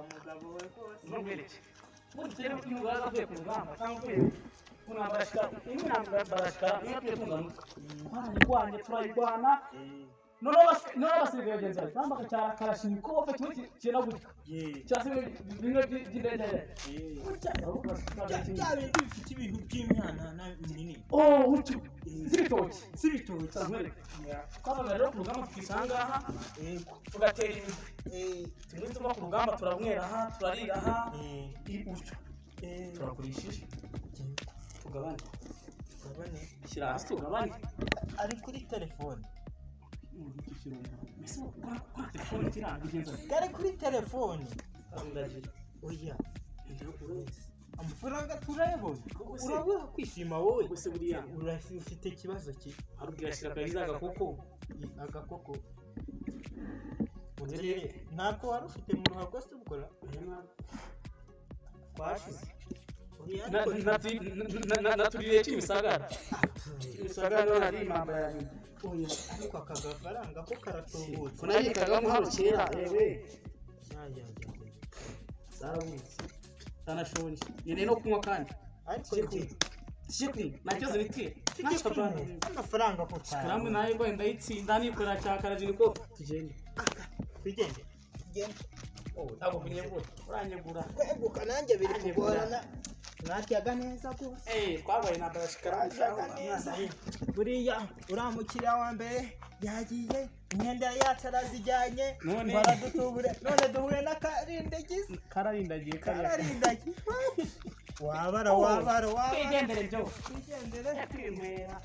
Mugabo we rwose. Nkwereke, ubundi kera iyo ubaga avuye ku rugamba cyangwa uvuye ku ntambara, imwe intambara shikara niyo tugiye tunganuka, twarayirwanye, turayirwana. Noneho abasirikare bagenzi bawe bambaga cya karashinikove kimwe cyenda gutya, cyangwa se bimwe by'indege gutya. Bya bindi bifite ibintu by'imyanana minini. Oh, gutyo z'ibitoki. Z'ibitoki. Nkwereke, twabaga rero ku rugamba tukisanga aha, tugatera imigwi tumwe tuva ku rugamba, turanywera aha, turarira aha, utyo turagurishije, tugabane. Tugabane. Shyira hasi tugabane. Ari kuri telefone. Ese ukora telefone kiriya bigenza? Kari kuri telefone. Ndagira. Oya, amafaranga turayabona, urabura kwishima wowe. Ubwo buriya Ufite ikibazo ki? Arubwira shyira akagize agakoko. Agakoko. Ntabwo wari ufite mu ruhago se ubwo? Twashize. Oya, ariko Naturiye Kimisagara, Kimisagara niho hari impamba ya nyuma. Oya, ariko aka gafaranga ko karatubutse. Kunayikagamo hano kera, yewe. Ya, ya, ya, ya. Zarabunitse, zanashonje, nkeneye no kunywa kandi. Ariko Tujye njye kunywa, tujye kunywa, nta kibazo nitire. Tujye kunywa amafaranga ko Karamu nayo ngo ndayitsinda nikorera cya karajiniko, tugende. Tugende, tugende. Ntabwo kunyegura, uranyegura. Kweguka nanjye biri kugorana, mwatyaga neza rwose. Eh, twabaye intambara shikaramu. Mwatyaga neza. Buriya uriya mukiriya wa mbere yagiye, imyenda yacu arazijyanye. None- Baradutubure, none duhuye n'akarindagizi. Kararindagiye kariya. Kararindagiye, wabara, wabara, wabara. Twigendere byo. Twigendere. Twinywera.